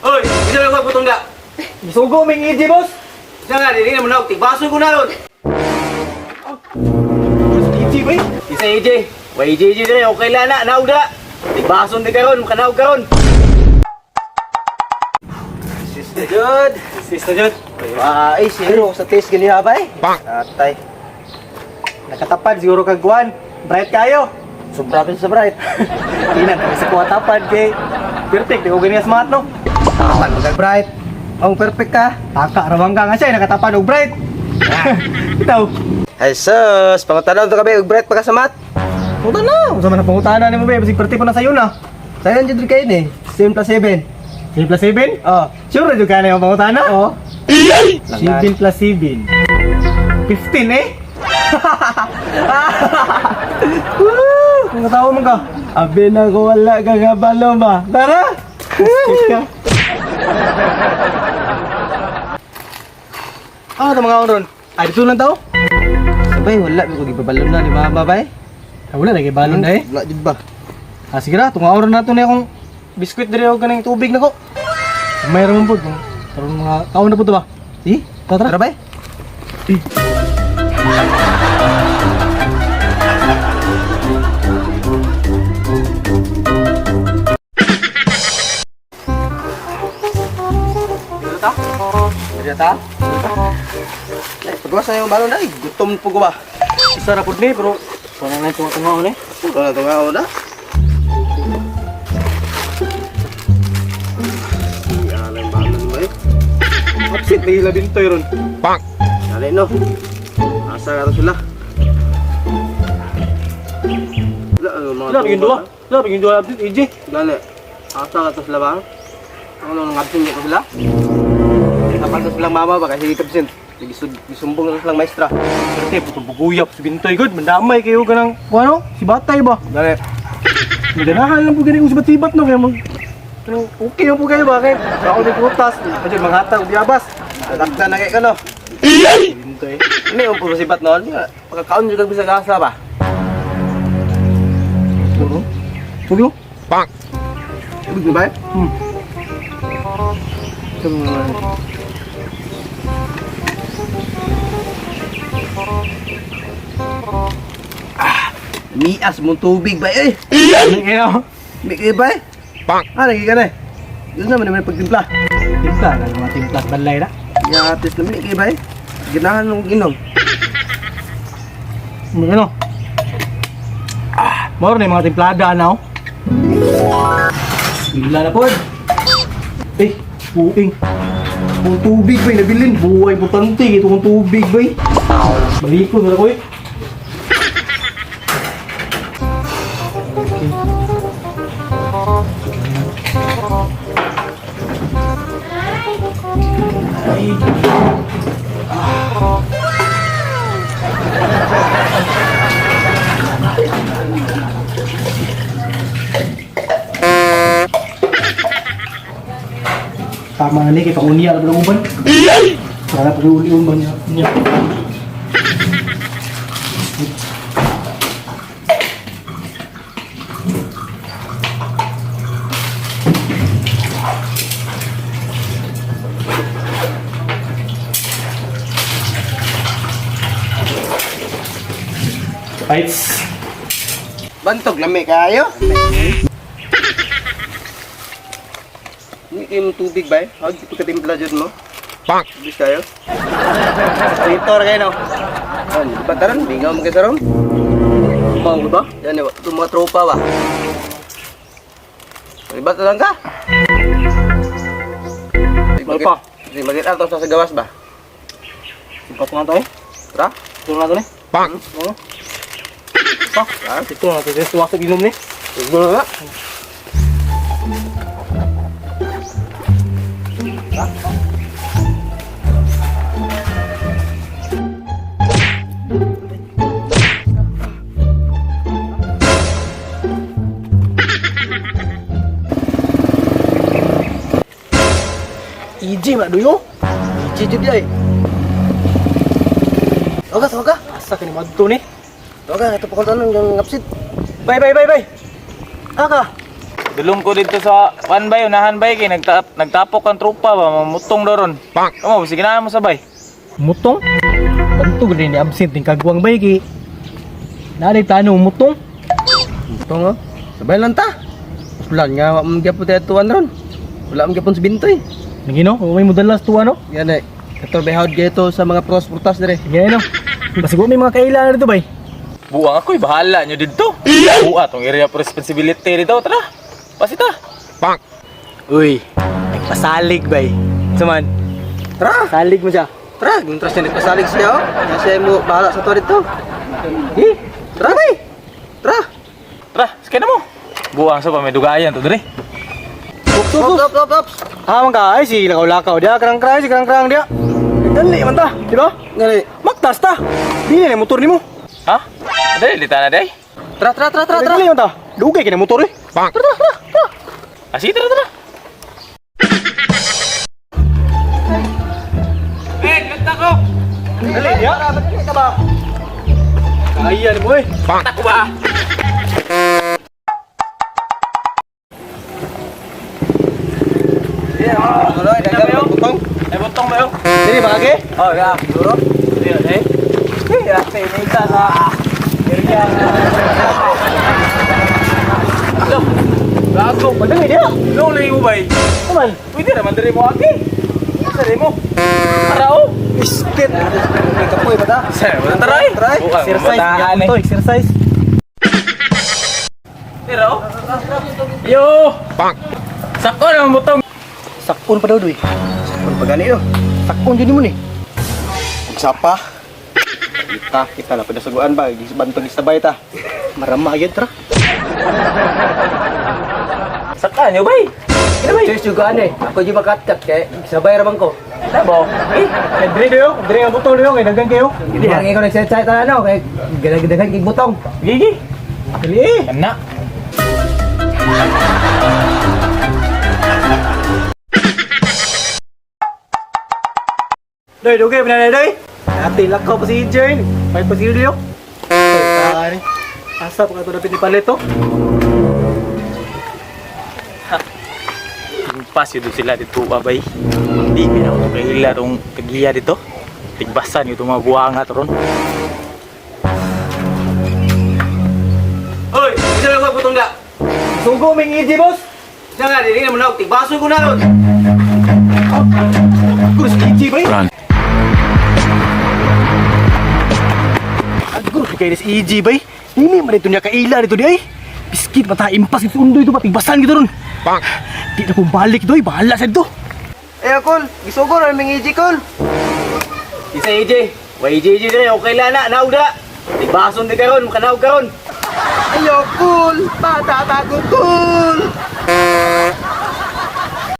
Oy, isa lang ko putong da. Sugo ming EJ, boss. Isa nga dili na mo na tigbaso ko na ron. EJ bay. Isa EJ. Way EJ EJ dire okay la na naog da. Tigbason di karon, makanaog karon. Sister Jud. Sister Jud. Ay, zero sa test ganiha ba eh? Atay. Nakatapad siguro kag kuan. Bright kayo. Sobra pa sa bright. Inan kami sa kuha tapad kay perfect di ko ganyan smart no. Tapan mo kag bright. Ang perfect ka. Taka rawang ka nga siya nakatapad og bright. Itaw. Ay sus, pangutana to kami og bright pa ka sa mat. Puta na, unsa man ang pangutana nimo ba basig perti pa na sayo na. Sayon jud kayo ni. 7 plus 7. 7 plus 7? Oh. Sure na jud ka na yung pangutana? Oo. 7 plus 7. 15 eh? Woo! Kung katawa man ka. Abi na ko wala ka kabalo ba. Tara. Skip ka. Ano ito mga ron? Ay, dito lang tao? Sabay wala mi ko gibabalon na ni mama bay. Ah, wala, lagi balon na eh. Wala jud ba? Ah, sige na, tungaon na nato na akong biskwit dire og kanang tubig na ko. Mayroon man po. Karon mga kaon na po to ba? Si? Tara, Tara tara. bay. Dito ta? Dito ta. Ay, pagwas na yung balon na, gutom po ko ba? Isa ra pud ni pero wala na itong tungaon eh. Wala to nga na. Alam balon mo eh. Absent lagi labing toy ron. Dali no. Asa ka to sila? Wala, ano, mga Wala bigin duha. Wala bigin duha absent AJ. Dali. Asa ka to sila ba? Ano nang absent ko sila? Kapan to silang mama ba kasi absent. Gisumbong na to silang maestra. Perte puto buguyap si Bintoy good mandamay kayo ganang kuano si Batay ba? Dali. Maganahan lang po gani kung si Batibat no kaya mag kanang okay lang po kayo ba kay ako ni prutas, adyo manghatag og biyabas. Tatakta na kay ka no. Bintoy. Ano yung puro sibat noon? Pagkakaon juga bisa gasa ba? Puro. Puro. Ibig ba? Mias mong tubig ba eh? Ang ina. Mi kayo ba eh? Ah, lagi ka na eh. Yun naman naman pagtimpla. Timpla na mga timpla sa balay na. Yatis naman kayo ba eh? Ganahan ng inom. Ano? Ah, moro na yung mga timplada na oh. Bigla na po. Eh, buing. Kung tubig ba, nabilin. Buhay butante, ito kung tubig ba. Balikon na ko eh. Okay. Ay. Tama na ni, kay pangunya na ng uban. Para pag-uli uban niya. Niya. Bites. Bantog lami kayo. Hindi kayo mong tubig ba eh? Huwag pagkatimpla dyan mo. Bang! Bis kayo. Traitor kayo no. Ano, di ba taron? Bingaw mo kayo taron? Mau ba? Yan, ito mga tropa ba? Iba lang ka? Mal pa. Magkita ito sa gawas ba? Simpat nga tayo. Tara. Ito na to ni. Bang! Oo. Pa, ito na ito. Tuwa sa ginom ni. Siguro na. EJ man duyo. EJ jud ay. Oga, oga. Asa kini madto ni? Oga, ito pa ko tanong yung ngapsit. Bye bye bye bye. Aka. Dulong ko dito sa one bay, unahan bay kay nagtapok ang tropa ba, mamutong daw ron. Kamo, sige na mo sabay. Mutong? Tanto gani ni absent ning kagwang bay kay. Naray plano mutong. Butong oh. Sabay lang ta. Ulan nga wa man gyapon tuan ron. Wala man gyapon sa bintoy. Nangino, may modalas tuwa no? Yan eh. Kato behawd gito sa mga pros prutas dire. Sige no. Basig may mga kailangan dito bay. Buang ako'y bahala nyo dito. Buwa tong area of responsibility dito, tara. Pasita. Uy, nagpasalig bay. Suman, Tara! salig mo siya. Tara, guntra siya nagpasalig siya oh. Kaya siya mo bahala sa to dito. Eh, tara bay. Tara. Tara, sakay na mo. Buang sa pa may dugayan to dire. Ups, ups, Op, op, op, op. Ah, man ka, ay si lakaw-lakaw dia, krang-krang, si krang-krang dia. Dali man ta, di ba? Ngani. Magtas ta. Dili na motor nimo. Ha? Dali, lita na day. Tara, tara, tara, tara, tara. Dali man ta. Dugay kay na motor eh. Tara, tara, tara. Ah, sige, tara, tara. Dali dia. Tara, ka ba? Kaya ni mo eh. Tako ba? Tuloy, dagang butong. Ay, butong ba yun? Dili ba kage? Oh, ya, duro. Dili, eh. Eh, ate, may isa sa area. Lo, gago. Padali dia. Lo, lagi mo bay. Kuman. Pwede naman diri mo agi. Sa mo. Tara, oh. Biscuit. May kapoy ba ta? Sa mo, tara eh. Tara, eh. Bukan, Exercise, mabataan, eh. to, exercise. Tara, oh. Yo! Sako naman butong. Sakon pa daw doy. Kung pagani no. Sakon jud nimo ni. Magsapa. Kita, kita na pinasuguan ba? Bantog isabay ta. Marama gyud tara. Saka niyo bay. Choice juga ane. Ako di makatkat kay sabay ra man ko. Tabo. Eh, dire dayo, dire ang butong dayo kay daghan kayo. Hindi lang ikaw nagset-set ano kay gadagan kay butong. Gigi. Dali eh. Kana. Doy, dugay pa na doy. Ate lakaw pa si Jane. May pa si Leo. Ay, asa pa ka to dapat ni palit to? Pas yun sila dito ba bay. Hindi mi na ako kahila tong tagiya dito. Tigbasan yung mga buwanga to ron. Hoy, isa lang ko butong da. Sugo ming EJ boss. Isa nga dili na mo tigbaso ko na ron. Kurs EJ bay. Run. Agro kay des EJ bay. Dili man dito niya kaila dito di ay. Biskit mata impas ito undoy ito ba tigbasan gito ron. Di na kong balik doy, bahala sa dito. Eh kol, gisugo ra ming EJ kol. Isa AJ. Way AJ dire okay lang na naugda. Tigbason di karon, makanaog karon. Ayo kol, bata ta ko kol.